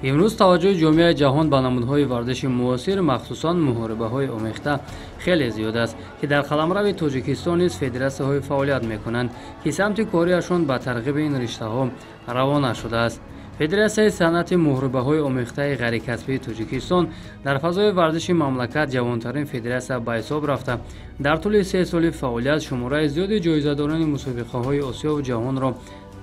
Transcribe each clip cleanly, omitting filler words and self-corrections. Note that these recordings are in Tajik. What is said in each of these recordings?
Имрӯз таваҷҷӯҳи ҷомеаи ҷаҳон ба намудҳои варзиши муосир, махсусан муҳорибаҳои омехта, хеле зиёд аст, ки дар қаламрави Тоҷикистон низ федератсияҳои фаъолият мекунанд, ки самти кориашон ба тарғиби ин риштаҳо равона шудааст. Федератсияи санъати муҳорибаҳои омехтаи ғайрикасбии Тоҷикистон дар фазои варзиши мамлакат ҷавонтарин федератсия ба ҳисоб рафта, дар тӯли 3 соли фаъолият шумораи зиёди ҷоизадорони мусобиқаҳои Осиёву ҷаҳонро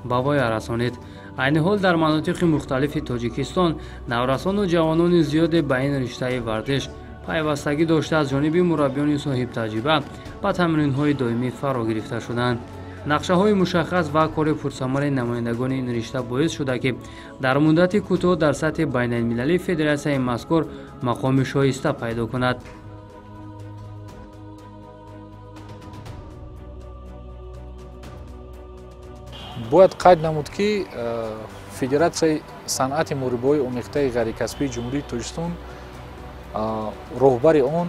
ба воя расонид. Айни ҳол дар манотиқи мухталифи Тоҷикистон наврасону ҷавонони зиёде ба ин риштаи варзиш пайвастагӣ дошта, аз ҷониби мураббиёни соҳибтаҷриба ба тамринҳои доимӣ фаро гирифта шуданд. Нақшаҳои мушаххас ва кори пурсамари намояндагони ин ришта боис шуда, ки дар муддати кӯтоҳ дар сатҳи байналмилалӣ федератсияи мазкур мақоми шоиста пайдо кунад. Бояд қайд намуд, ки Федератсияи санъати муҳорибаҳои омехтаи ғайрикасбии Ҷумҳурии Тоҷикистон, роҳбари он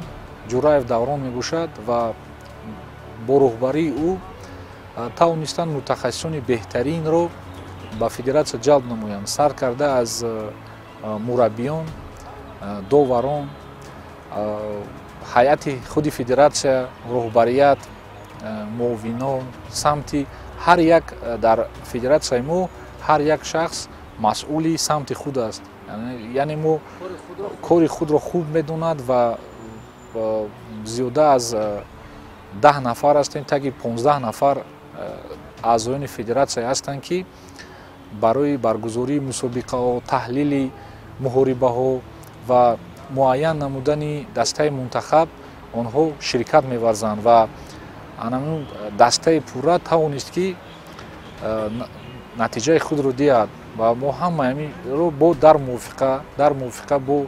Ҷураев Даврон мебошад ва бо роҳбарии ӯ тавонистанд мутахассисони беҳтаринро ба федератсия ҷалб намоянд, сар карда аз мураббиён, доварон, ҳайати худи федератсия, роҳбарият, муовинон, самти ҳар як. Дар федератсияи мо ҳар як шахс масъули самти худ аст, яъне мо кори худро хуб медонад ва зиёда аз 10 нафар ҳастем, таги 15 нафар аъзоёни федератсия ҳастанд, ки барои баргузории мусобиқаҳо, таҳлили муҳорибаҳо ва муайян намудани дастаи мунтахаб онҳо ширкат меварзанд ва анамун дастаи пурра тавонист, ки натиҷаи худро диҳад ва мо ҳама ҳаминро бо дар мувофиқа бо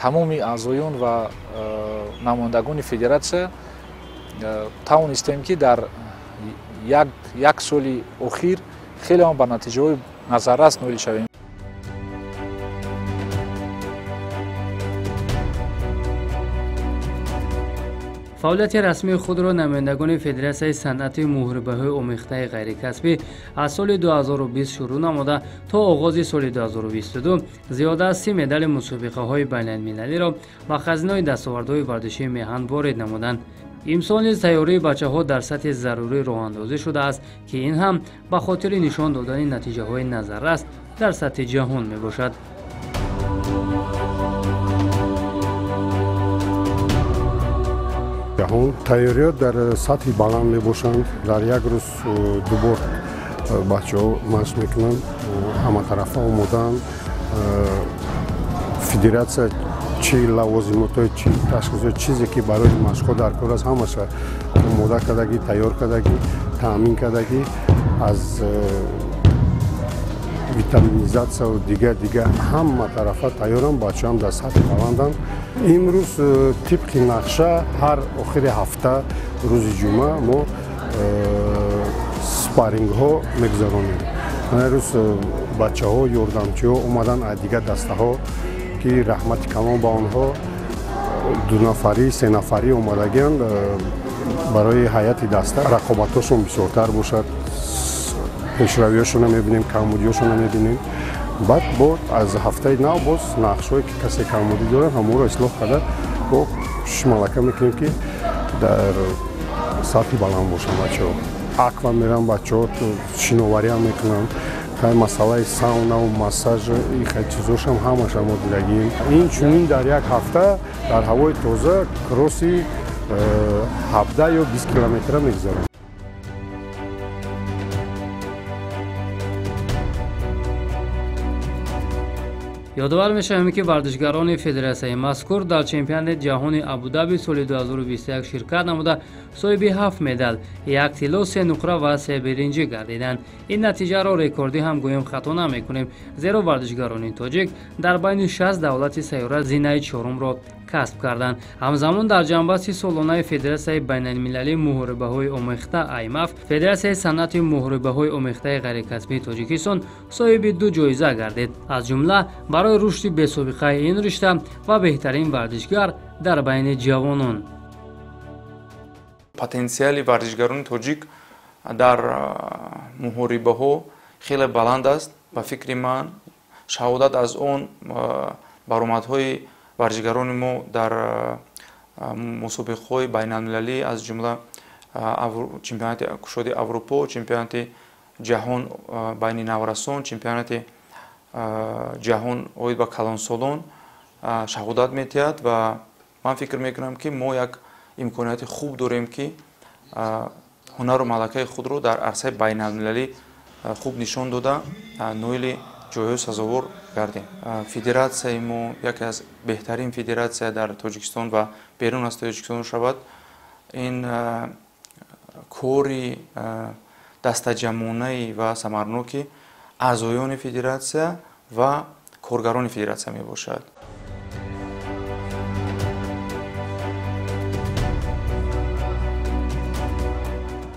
тамоми аъзоён ва намояндагони федератсия тавонистем, ки дар як соли охир хеле ҳам ба натиҷаҳои назаррас ноил шавем. Фаъолияти расмии худро намояндагони Федератсияи санъати муҳорибаҳои омехтаи ғайрикасбӣ аз соли 2020 шурӯъ намуда, то оғози соли 2022 зиёда аз 30 медали мусобиқаҳои байналмилалиро ба хазинаи дастовардҳои варзишии меҳан ворид намуданд. Имсол низ тайёрии бачаҳо дар сатҳи зарурӣ роҳандозӣ шудааст, ки ин ҳам ба хотири нишон додани натиҷаҳои назаррас дар сатҳи ҷаҳон мебошад. Ҷаҳон тайёриҳо дар сатҳи баланд мебошанд. Дар як рӯз ду бор бачаҳо машқ мекунанд, ҳаматарафа омодаанд. Федератсия чӣ лавозимотҳои, чӣ ташхисот, чизе ки барои машқҳо дар кор аст, ҳамаша омода кардагӣ, тайёр кардагӣ, таъмин кардагӣ, аз витаминизатсияву дигар дигар ҳама тарафа тайёранд. Бачаҳам дар сатҳи баланданд. Имрӯз тибқи нақша ҳар охири ҳафта, рӯзи ҷумъа мо спаррингҳо мегузаронем. Рӯз бачаҳо, ёрдамчиҳо омаданд аз дигар дастаҳо, ки раҳмати калон ба онҳо, дунафарӣ, сенафарӣ омадагианд барои ҳайати даста рақобатҳошон бисёртар бошад. Пешравиҳошонро мебинем, камбудиҳошонро мебинем. Баъд бо аз ҳафтаи нав боз нақшҳое ки касе камбудӣ дорад, ҳамонро ислоҳ карда, бо кӯшиш малака мекунем, ки дар сатҳи баланд бошанд бачаҳо. Аква мераванд бачаҳо, шиновариам мекунанд. Масъалаи саунаву массаж, чизошам ҳамаша мо дидагием. Инчунин дар як ҳафта дар ҳавои тоза кросси 17 ё 20 километра мегузаранд. Ёдовар мешавем, ки варзишгарони федератсияи мазкур дар чемпионати ҷаҳони Абудаби соли 2021 ширкат намуда, соҳиби ҳафт медал, як тилло, се нуқра ва се биринҷӣ гардиданд. Ин натиҷаро рекордӣ ҳам гӯем, хато намекунем, зеро варзишгарони тоҷик дар байни 60 давлати сайёра зинаи чорумро касб карданд. Ҳамзамон дар ҷамъбасти солонаи Федератсияи байналмилалии муҳорибаҳои омехта АЙМАФ Федератсияи санъати муҳорибаҳои омехтаи ғайрикасбии Тоҷикистон соҳиби ду ҷоиза гардид, аз ҷумла барои рушди бесобиқаи ин ришта ва беҳтарин варзишгар дар байни ҷавонон. Потенсиали варзишгарони тоҷик дар муҳорибаҳо хеле баланд аст. Ба фикри ман, Шаҳодат аз он баромадҳои варзишгарони мо дар мусобиқаҳои байналмилалӣ, аз ҷумла чемпионати кушоди Аврупо, чемпионати ҷаҳон байни наврасон, чемпионати ҷаҳон оид ба калонсолон шаҳодат медиҳад. Ва ман фикр мекунам, ки мо як имконияти хуб дорем, ки ҳунару малакаи худро дар арсаи байналмилалӣ хуб нишон дода, ноили ҷойҳои сазовор гардем. Федератсияи мо яке аз беҳтарин федератсия дар Тоҷикистон ва берун аз Тоҷикистон шавад. Ин кори дастаҷамъонаи ва самарноки аъзоёни федератсия ва коргарони федератсия мебошад.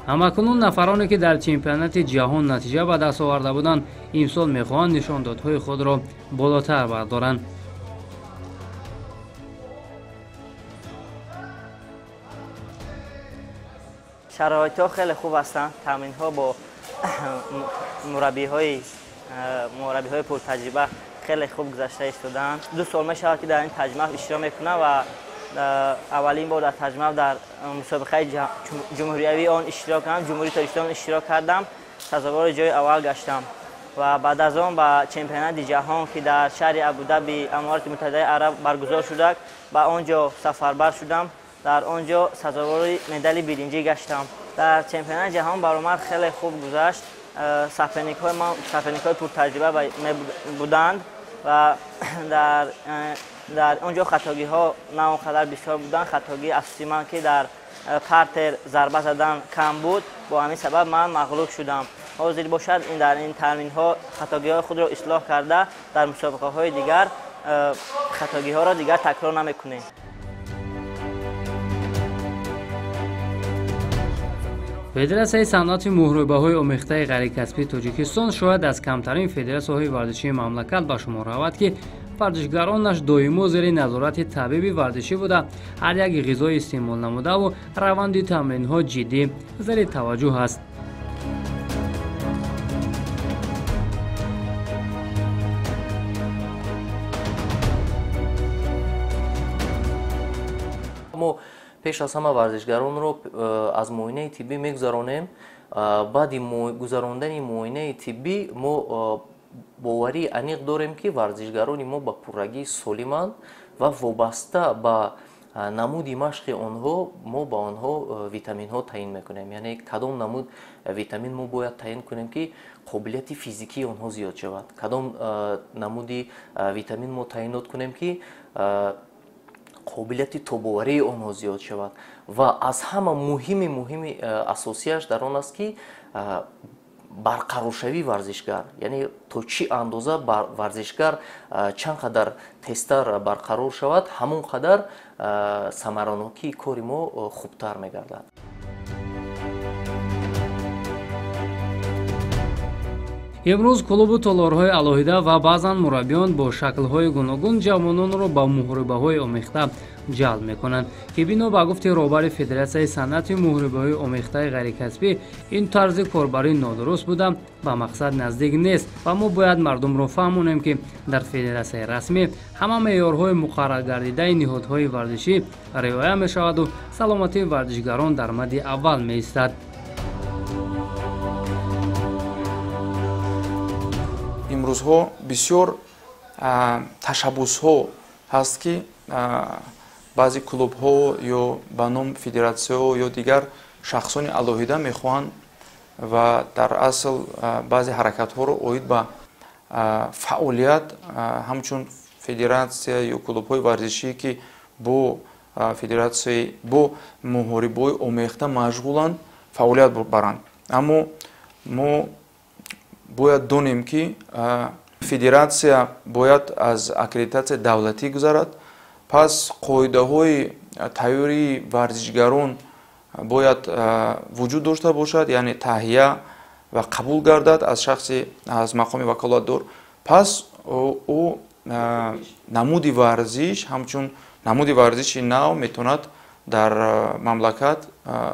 Ҳамакунун нафароне, ки дар чемпионати ҷаҳон натиҷа ба даст оварда буданд, имсол мехоҳанд нишондодҳои худро болотар бардоранд. Шароитҳо хеле хуб ҳастанд. Таъминҳо бо мураббиҳои пуртаҷриба хеле хуб гузашта истодаанд. 2 сол мешавад, ки дар ин таҷмаъ иштирок мекунам ва аввалин бор дар таҷмаъ дар мусобиқаи ҷумҳуриявии он иштирок кардам, Ҷумҳурии Тоҷикистон иштирок кардам, сазовори ҷои аввал гаштам ва баъд аз он ба чемпионати ҷаҳон, ки дар шаҳри Абудаби Аморати Муттаҳидаи Араб баргузор шуда, ба он ҷо сафарбар шудам. Дар он ҷо сазовори медали биринҷӣ гаштам. Дар чемпионати ҷаҳон баромад хеле хуб гузашт. Соперникҳои ман соперникҳои пуртаҷриба буданд ва дар он ҷо хатогиҳо на он қадар бисёр буданд. Хатогии асосии ман, ки дар партер зарба задан кам буд, бо ҳамин сабаб ман мағлуб шудам. Ҳозир бошад, дар ин тамринҳо хатогиҳои худро ислоҳ карда, дар мусобиқаҳои дигар хатогиҳоро дигар такрор намекунем. Федератсияи санъати муҳорибаҳои омехтаи ғайрикасбии Тоҷикистон шояд аз камтарин федератсияҳои варзишии мамлакат ба шумор равад, ки варзишгаронаш доимо зери назорати табиби варзишӣ буда, ҳар як ғизои истеъмол намудаву раванди тамринҳо ҷиддӣ зери таваҷҷӯҳ аст. Мо пеш аз ҳама варзишгаронро аз муоинаи тиббӣ мегузаронем. Баъди гузарондани муоинаи тиббӣ мо боварии аниқ дорем, ки варзишгарони мо ба пуррагӣ солиманд ва вобаста ба намуди машқи онҳо мо ба онҳо витаминҳо таъин мекунем. Яъне кадом намуд витамин мо бояд таъин кунем, ки қобилияти физикии онҳо зиёд шавад, кадом намуди витамин мо таъинот кунем, ки қобилияти тобоварии онҳо зиёд шавад. Ва аз ҳама муҳими асосияш дар он аст, ки барқароршавии варзишгар, яъне то чӣ андоза варзишгар чанд қадар тезтар барқарор шавад, ҳамон қадар самаранокии кори мо хубтар мегардад. Имрӯз клубу толорҳои алоҳида ва баъзан мураббиён бо шаклҳои гуногун ҷавононро ба муҳорибаҳои омехта ҷалб мекунанд, ки бино ба гуфти роҳбари Федератсияи санъати муҳорибаҳои омехтаи ғайрикасбӣ ин тарзи корбарӣ нодуруст буда, ба мақсад наздик нест ва мо бояд мардумро фаҳмонем, ки дар федератсияи расмӣ ҳама меъёрҳои муқарраргардидаи ниҳодҳои варзишӣ риоя мешаваду саломатии варзишгарон дар мадди аввал меистад. Имрӯзҳо бисёр ташаббусҳо ҳаст, ки баъзе клубҳо ё ба ном федератсияҳо ё дигар шахсони алоҳида мехоҳанд ва дар асл баъзе ҳаракатҳоро оид ба фаъолият ҳамчун федератсия ё клубҳои варзишӣ, ки бо федератсияи бо муҳорибаҳои омехта машғуланд, фаъолият баранд. Аммо мо бояд донем, ки федератсия бояд аз аккредитатсияи давлатӣ гузарад. Пас қоидаҳои тайёрии варзишгарон бояд вуҷуд дошта бошад, яъне таҳия ва қабул гардад аз шахси аз мақоми ваколатдор. Пас ӯ намуди варзиш ҳамчун намуди варзиши нав метавонад дар мамлакат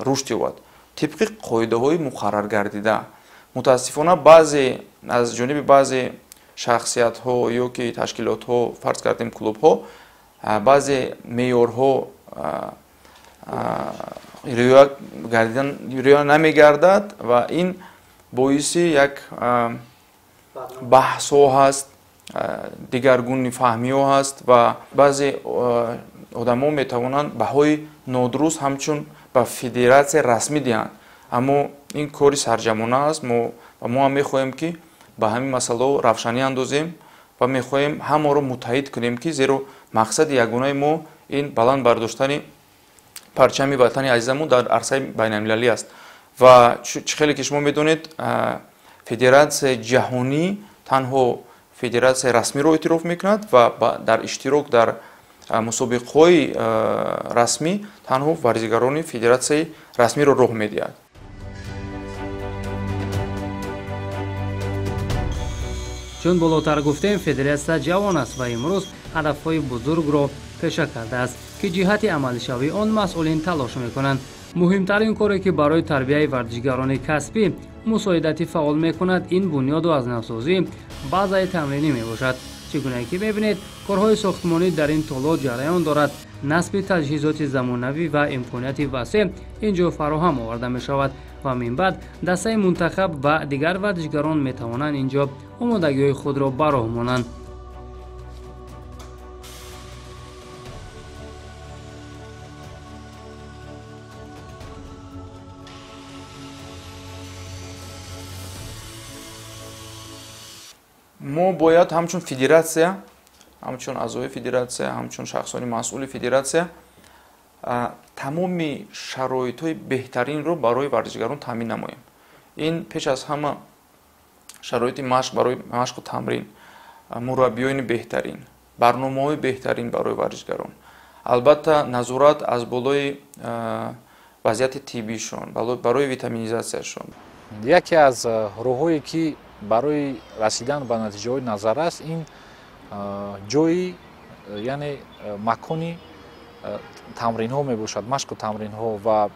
рушд ёбад тибқи қоидаҳои муқарраргардида. Мутаассифона баъзе аз ҷониби баъзе шахсиятҳо ё ки ташкилотҳо, фарз кардем клубҳо, баъзе меъёрҳо риоя намегардад ва ин боиси як баҳсҳо ҳаст, дигаргуни фаҳмиҳо ҳаст ва баъзе одамо метавонанд баҳои нодуруст ҳамчун ба федератсияи расмӣ диҳанд. Аммо ин кори сарҷамона аст ва мо ҳам мехоҳем, ки ба ҳамин масъалаҳо равшанӣ андозем ва мехоҳем ҳамаро муттаҳид кунем, ки зеро мақсади ягонаи мо ин баланд бардоштани парчами ватани азизамон дар арсаи байналмилалӣ аст. Ва чӣ хеле ки шумо медонед, федератсияи ҷаҳонӣ танҳо федератсияи расмиро эътироф мекунад ва дар иштирок дар мусобиқаҳои расмӣ танҳо варзигарони федератсияи расмиро роҳ медиҳад. Чун болотар гуфтем, федератсия ҷавон аст ва имрӯз ҳадафҳои бузургро пеша кардааст, ки ҷиҳати амалишавии он масъулин талош мекунанд. Муҳимтарин коре, ки барои тарбияи варзишгарони касбӣ мусоидати фаъол мекунад, ин бунёду аз навсозӣ базаи тамринӣ мебошад. Чӣ гунае ки мебинед, корҳои сохтмонӣ дар ин толор ҷараён дорад. Насби таҷҳизоти замонавӣ ва имконияти васеъ ин ҷо фароҳам оварда мешавад ва минбаъд дастаи мунтахаб ва дигар варзишгарон метавонанд ин ҷо омодагиҳои худро ба роҳ монанд. Мо бояд ҳамчун федератсия, ҳамчун аъзои федератсия, ҳамчун шахсони масъули федератсия тамоми шароитҳои беҳтаринро барои варзишгарон таъмин намоем. Ин пеш аз ҳама шароити машқ барои машқу тамрин, мураббиёни беҳтарин, барномаҳои беҳтарин барои варзишгарон, албатта назорат аз болои вазъияти тиббишон, барои витаминизатсияшон. Яке аз роҳҳое, ки барои расидан ба натиҷаҳои назаррас, ин ҷои, яъне макони тамринҳо мебошад, машқу тамринҳо. Ва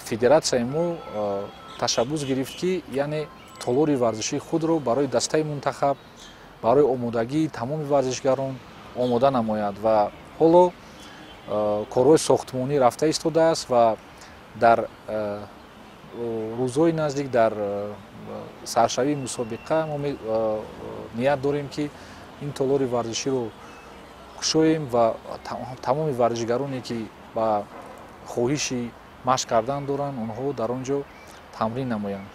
федератсияи мо ташаббус гирифт, ки яъне толори варзишии худро барои дастаи мунтахаб, барои омодагии тамоми варзишгарон омода намояд. Ва ҳоло корҳои сохтмонӣ рафта истодааст ва дар рӯзҳои наздик, дар саршавии мусобиқа мо ният дорем, ки ин толори варзиширо кушоем ва тамоми варзишгароне, ки ба хоҳиши машқ кардан доранд, онҳо дар он ҷо тамрин намоянд.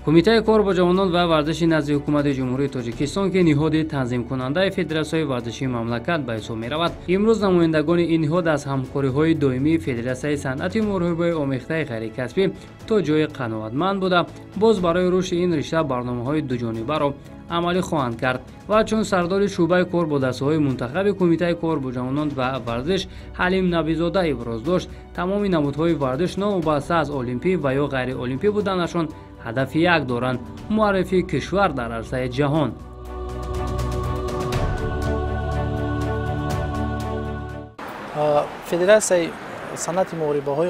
Кумитаи кор бо ҷавонон ва варзиши назди ҳукумати Ҷумҳурии Тоҷикистон, ки ниҳоди танзимкунандаи федератсияи варзишии мамлакат ба ҳисоб меравад, имрӯз намояндагони ин ниҳод аз ҳамкориҳои доимии федератсияи санъати муҳорибаи омехтаи ғайрикасбӣ то ҷои қаноатманд буда, боз барои рушди ин ришта барномаҳои дуҷонибаро амалӣ хоҳанд кард. Ва чун сардори шӯъбаи кор бо дастаҳои мунтахаби Кумитаи кор бо ҷавонон ва варзиш Ҳалим Набизода иброз дошт, тамоми намудҳои варзиш новобаста аз олимпӣ ва ё ғайриолимпӣ буданашон ҳадафи як доранд: муаррифии кишвар дар арсаи ҷаҳон. Федератсияи санъати муҳорибаҳои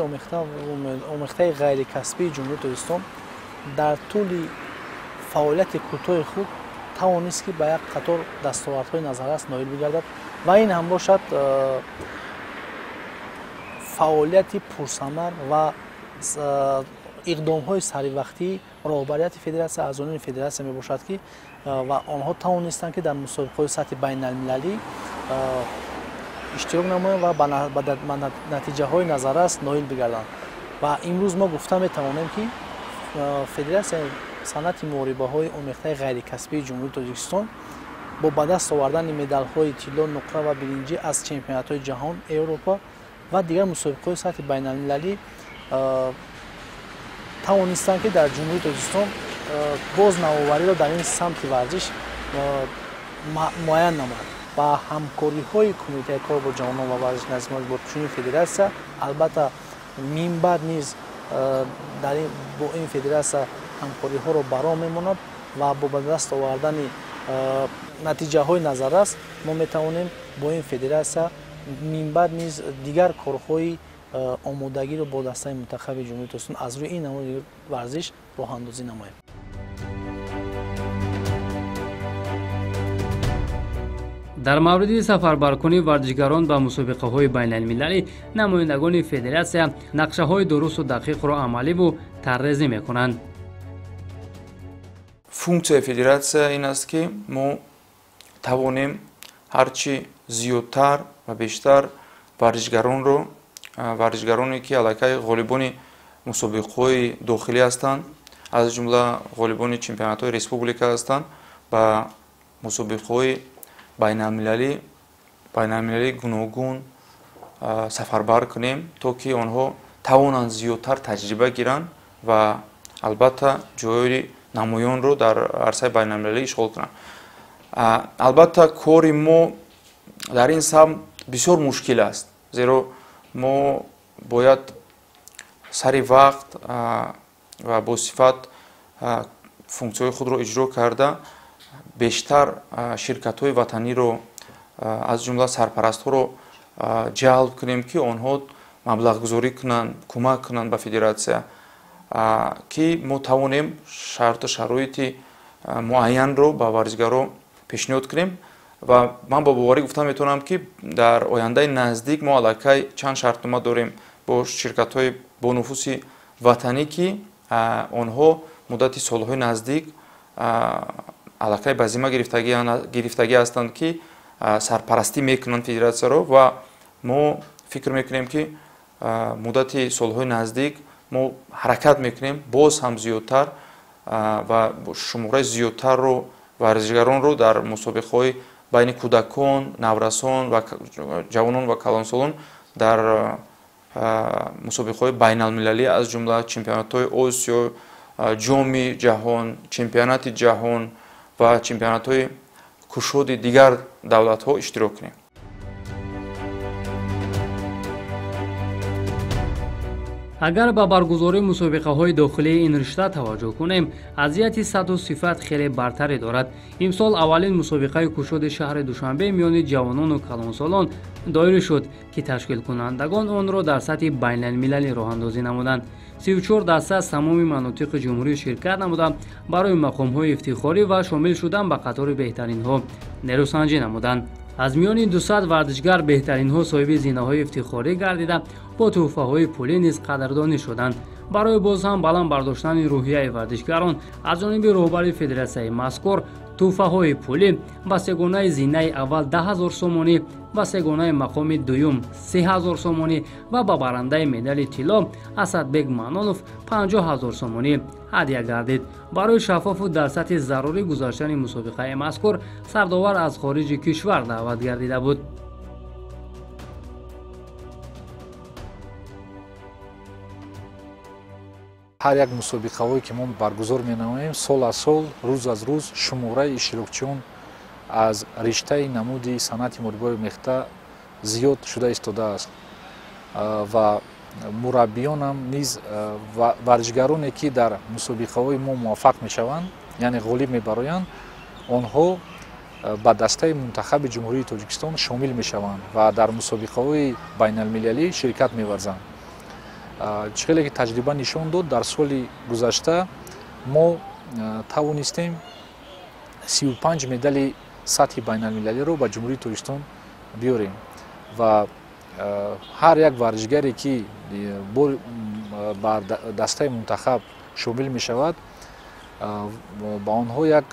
омехтаи ғайрикасбии Ҷумҳурии Тоҷикистон дар тӯли фаъолияти кӯтоҳи худ тавонист, ки ба як қатор дастовардҳои назаррас ноил бигардад ва ин ҳам бошад фаъолияти пурсамар ва иқдомҳои саривақтии роҳбарияти федератсия, аъзоёни федератсия мебошад, ки ва онҳо тавонистанд, ки дар мусобиқаҳои сатҳи байналмилалӣ иштирок намоянд ва ба натиҷаҳои назаррас ноил бигарданд. Ва имрӯз мо гуфта метавонем, ки федератсияи санъати муҳорибаҳои омехтаи ғайрикасбии Ҷумҳурии Тоҷикистон бо ба даст овардани медалҳои тилло, нуқра ва биринҷӣ аз чемпионатҳои ҷаҳон, Европа ва дигар мусобиқаҳои сатҳи байналмилалӣ тавонистанд, ки дар Ҷумҳурии Тоҷикистон боз навовариро дар ин самти варзиш муайян намояд. Ба ҳамкориҳои Кумитаи кор бо ҷавонон ва варзиш назди бо чунин федератсия, албатта минбаъд низ бо ин федератсия ҳамкориҳоро ба роҳ мемонад ва бо ба даст овардани натиҷаҳои назаррас мо метавонем бо ин федератсия минбаъд низ дигар корҳои омодагиро бо дастаи мунтахаби Ҷумҳурии Тоҷикистон аз рӯи ин намуди варзиш роҳандозӣ намоем. Дар мавриди сафарбаркунии варзишгарон ба мусобиқаҳои байналмилалӣ намояндагони федератсия нақшаҳои дурусту дақиқро амаливу таррезӣ мекунанд. Функсияи федератсия ин аст, ки мо тавонем ҳарчи зиёдтар ва бештар варзишгаронро, варзишгароне ки аллакай ғолибони мусобиқаҳои дохилӣ ҳастанд, аз ҷумла ғолибони чемпионатҳои республика ҳастанд, ба мусобиқаҳои байналмилалӣ гуногун сафарбар кунем, то ки онҳо тавонанд зиёдтар таҷриба гиранд ва албатта ҷойи намоёнро дар арсаи байналмилалӣ ишғол кунанд. Албатта кори мо дар ин самт бисёр мушкил аст, зеро мо бояд сари вақт ва бо сифат функсияҳои худро иҷро карда, бештар ширкатҳои ватаниро, аз ҷумла сарпарастҳоро ҷалб кунем, ки онҳо маблағгузорӣ кунанд, кӯмак кунанд ба федератсия, ки мо тавонем шарту шароити муайянро ба варзишгаро пешниҳод кунем. Ва ман бо боварӣ гуфта метавонам, ки дар ояндаи наздик мо аллакай чанд шартнома дорем бо ширкатҳои бонуфуси ватанӣ, ки онҳо муддати солҳои наздик аллакай ба зимма гирифтагӣ ҳастанд, ки сарпарастӣ мекунанд федератсияро. Ва мо фикр мекунем, ки муддати солҳои наздик мо ҳаракат мекунем боз ҳам зиёдтар ва шумораи зиёдтарро варзишгаронро дар мусобиқаҳои байни кӯдакон, наврасон ва ҷавонон ва калонсолон дар мусобиқаҳои байналмилалӣ, аз ҷумла чемпионатҳои Осиё, ҷоми ҷаҳон, чемпионати ҷаҳон ва чемпионатҳои кушоди дигар давлатҳо иштирок кунем. Агар ба баргузории мусобиқаҳои дохилии ин ришта таваҷҷӯҳ кунем, аз ҷиҳати сатҳу сифат хеле бартарӣ дорад. Имсол аввалин мусобиқаи кушоди шаҳри Душанбе миёни ҷавонону калонсолон доир шуд, ки ташкилкунандагон онро дар сатҳи байналмилалӣ роҳандозӣ намуданд. 34 даста аз тамоми манотиқи ҷумҳурӣ ширкат намуда, барои мақомҳои ифтихорӣ ва шомил шудан ба қатори беҳтаринҳо нерӯсанҷӣ намуданд. Аз миёни 200 варзишгар беҳтаринҳо соҳиби зинаҳои ифтихорӣ гардида, бо тӯҳфаҳои пулӣ низ қадрдонӣ шуданд. Барои боз ҳам баланд бардоштани рӯҳияи варзишгарон аз ҷониби роҳбари федератсияи мазкур тӯҳфаҳои пулӣ ба сегонаи зинаи аввал 10 000 сомонӣ, ба сегонаи мақоми дуюм 3 000 сомонӣ ва ба барандаи медали тилло Асадбек Манонов 50 000 сомонӣ ҳадя гардид. Барои шаффофу дар сатҳи зарурӣ гузаштани мусобиқаи мазкур сардовар аз хориҷи кишвар даъват гардида буд. Ҳар як мусобиқаҳое ки мо баргузор менамоем, сол аз сол, рӯз аз рӯз шумораи иштирокчиён аз риштаи намуди санъати муробиҳои омехта зиёд шуда истодааст ва мураббиёнам низ варзишгароне ки дар мусобиқаҳои мо муваффақ мешаванд, яъне ғолиб мебароянд, онҳо ба дастаи мунтахаби Ҷумҳурии Тоҷикистон шомил мешаванд ва дар мусобиқаҳои байналмилалӣ ширкат меварзанд. Чӣ хеле ки таҷриба нишон дод, дар соли гузашта мо тавонистем 35 медали сатҳи байналмилалиро ба Ҷумҳурии Тоҷикистон биёрем ва ҳар як варзишгаре ки ба дастаи мунтахаб шомил мешавад, ба онҳо як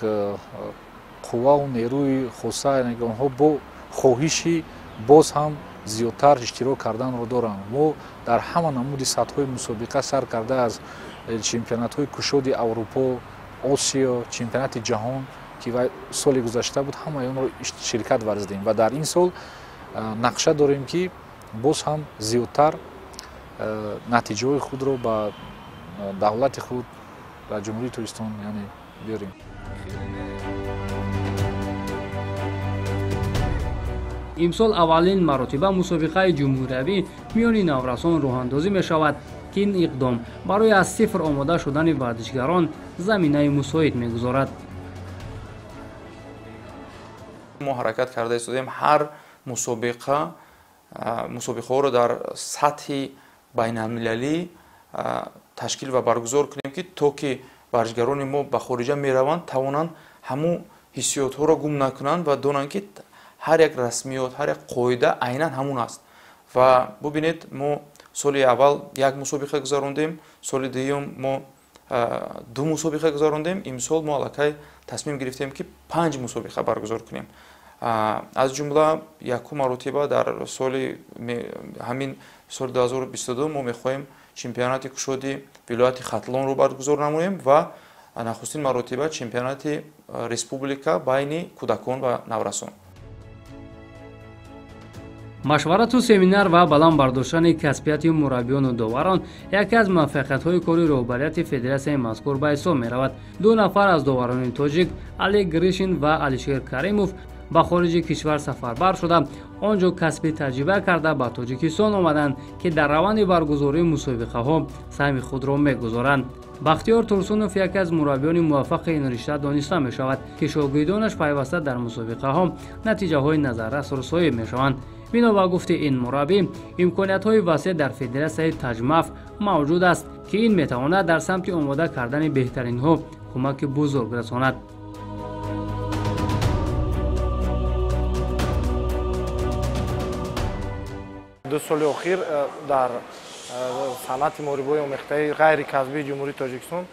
қувваву нерӯи хоса, яъне онҳо бо хоҳиши боз ҳам зиёдтар иштирок карданро доранд. Мо дар ҳама намуди сатҳҳои мусобиқа сар карда аз чемпионатҳои кушоди Аврупо, Осиё, чемпионати ҷаҳон ки соли гузашта буд, ҳамаи онро ширкат варзидем ва дар ин сол нақша дорем, ки боз ҳам зиёдтар натиҷаҳои худро ба давлати худ, ба Ҷумҳурии Тоҷикистон яъне биёрем. Имсол аввалин маротиба мусобиқаи ҷумҳуриявӣ миёни наврасон роҳандозӣ мешавад, ки ин иқдом барои аз сифр омода шудани варзишгарон заминаи мусоид мегузорад. Мо ҳаракат карда истодем ҳар мусобиқаҳоро дар сатҳи байналмилалӣ ташкил ва баргузор кунем, ки то ки Варзишгарони мо ба хориҷа мераванд, тавонанд ҳамун ҳиссиётҳоро гум накунанд ва донанд, ки ҳар як расмиёт, ҳар як қоида айнан ҳамун аст. Ва бубинед, мо соли аввал як мусобиқа гузарондем, соли дуюм мо 2 мусобиқа гузарондем, имсол мо аллакай тасмим гирифтем, ки 5 мусобиқа баргузор кунем. Аз ҷумла якум маротиба дар соли ҳамин соли 2022 мо мехоҳем чемпионати кушоди вилояти Хатлонро баргузор намоем ва нахустин маротиба чемпионати республика байни кӯдакон ва наврасон. Машварату семинар ва баланд бардоштани касбияти мураббиёну доварон яке аз муваффақиятҳои кори роҳбарияти федератсияи мазкур ба ҳисоб меравад. 2 нафар аз доварони тоҷик, Олег Гришин ва Алишер Каримов, ба хориҷи кишвар сафарбар шуда, он ҷо касби таҷриба карда ба Тоҷикистон омаданд, ки дар раванди баргузории мусобиқаҳо саҳми худро мегузоранд. Бахтиёр Турсунов яке аз мураббиёни муваффақи ин ришта дониста мешавад, ки шогирдонаш пайваста дар мусобиқаҳо натиҷаҳои назаррасро соҳиб мешаванд. Бино ба гуфти ин мураббӣ, имкониятҳои васеъ дар федератсияи Таҷмаф мавҷуд аст, ки ин метавонад дар самти омода кардани беҳтаринҳо кӯмаки бузург расонад. Ду соли охир дар санъати муҳорибаҳои омехтаи ғайрикасбии Ҷумҳурии Тоҷикистон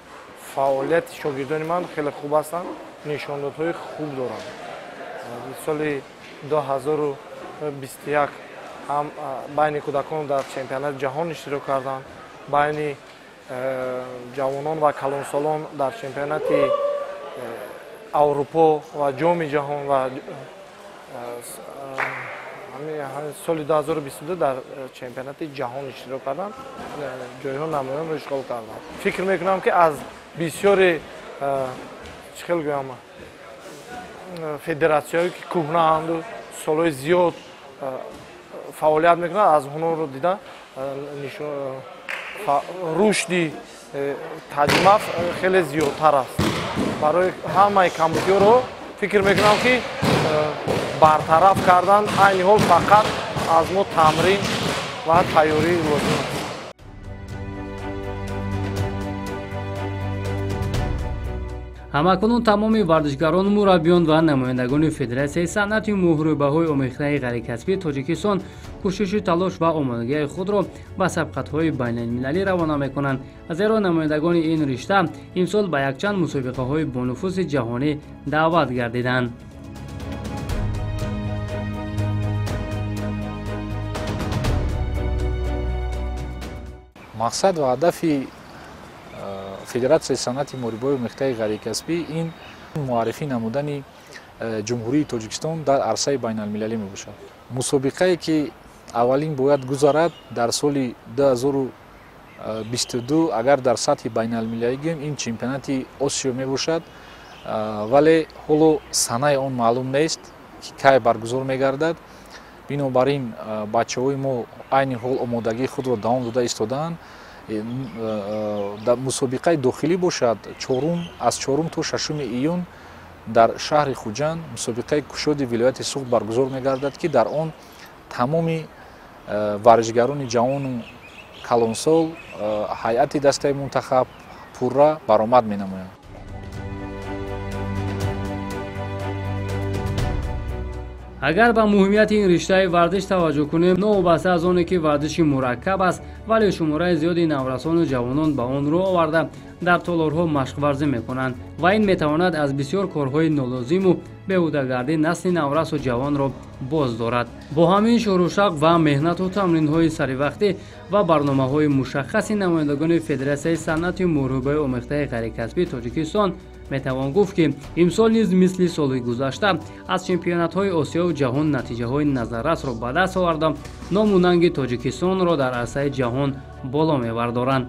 фаъолияти шогирдони ман хеле хуб ҳастанд, нишондодҳои хуб доранд. Соли 2021 ҳам байни кӯдакон дар чемпионати ҷаҳон иштирок карданд, байни ҷавонон ва калонсолон дар чемпионати Аврупо ва ҷоми ҷаҳон ва соли 2022 дар чемпионати ҷаҳон иштирок карданд, ҷойҳо намоёнро ишғол карданд. Фикр мекунам, ки аз бисёри чӣ хел гӯям, федератсияҳое ки кӯҳнаанду солҳои зиёд фаъолият мекунанд, аз онҳоро дида рушди Таҷмаф хеле зиёдтар аст. Барои ҳамаи камбудиҳоро фикр мекунам, ки бартараф кардан айни ҳол фақат аз мо тамрин ва тайёрӣ лозим аст. Ҳамакунун тамоми варзишгарон, мураббиён ва намояндагони федератсияи санъати муҳорибаҳои омехтаи ғайрикасбии Тоҷикистон кӯшишу талош ва омодагии худро ба сабқатҳои байналмилалӣ равона мекунанд, зеро намояндагони ин ришта имсол ба якчанд мусобиқаҳои бонуфузи ҷаҳонӣ даъват гардиданд. Мақсад ва ҳадафи федератсияи санъати муҳорибаҳои омехтаи ғайрикасбӣ ин муаррифӣ намудани Ҷумҳурии Тоҷикистон дар арсаи байналмилалӣ мебошад. Мусобиқае ки аввалин бояд гузарад дар соли 2022, агар дар сатҳи байналмилалӣ гӯем, ин чемпионати Осиё мебошад, вале ҳоло санаи он маълум нест, ки кай баргузор мегардад. Бинобар ин бачаҳои мо айни ҳол омодагии худро давом дода истодаанд. Дар мусобиқаи дохилӣ бошад, аз 4 то 6 июн дар шаҳри Хуҷанд мусобиқаи кушоди вилояти Суғд баргузор мегардад, ки дар он тамоми варзишгарони ҷавону калонсол, ҳайати дастаи мунтахаб пурра баромад менамоянд. Агар ба муҳимияти ин риштаи варзиш таваҷҷӯҳ кунем, новобаста аз оне ки варзиши мураккаб аст, вале шумораи зиёди наврасону ҷавонон ба он рӯ оварда дар толорҳо машқварзӣ мекунанд ва ин метавонад аз бисёр корҳои нолозиму беҳудагардӣ насли наврасу ҷавонро боз дорад. Бо ҳамин шӯрушақ ва меҳнату тамринҳои саривақтӣ ва барномаҳои мушаххаси намояндагони федератсияи санъати муҳорибаи омехтаи ғайрикасбии Тоҷикистон метавон гуфт, ки имсол низ мисли соли гузашта аз чемпионатҳои Осиёву ҷаҳон натиҷаҳои назаррасро ба даст оварда, ному нанги Тоҷикистонро дар арсаи ҷаҳон боло мебардоранд.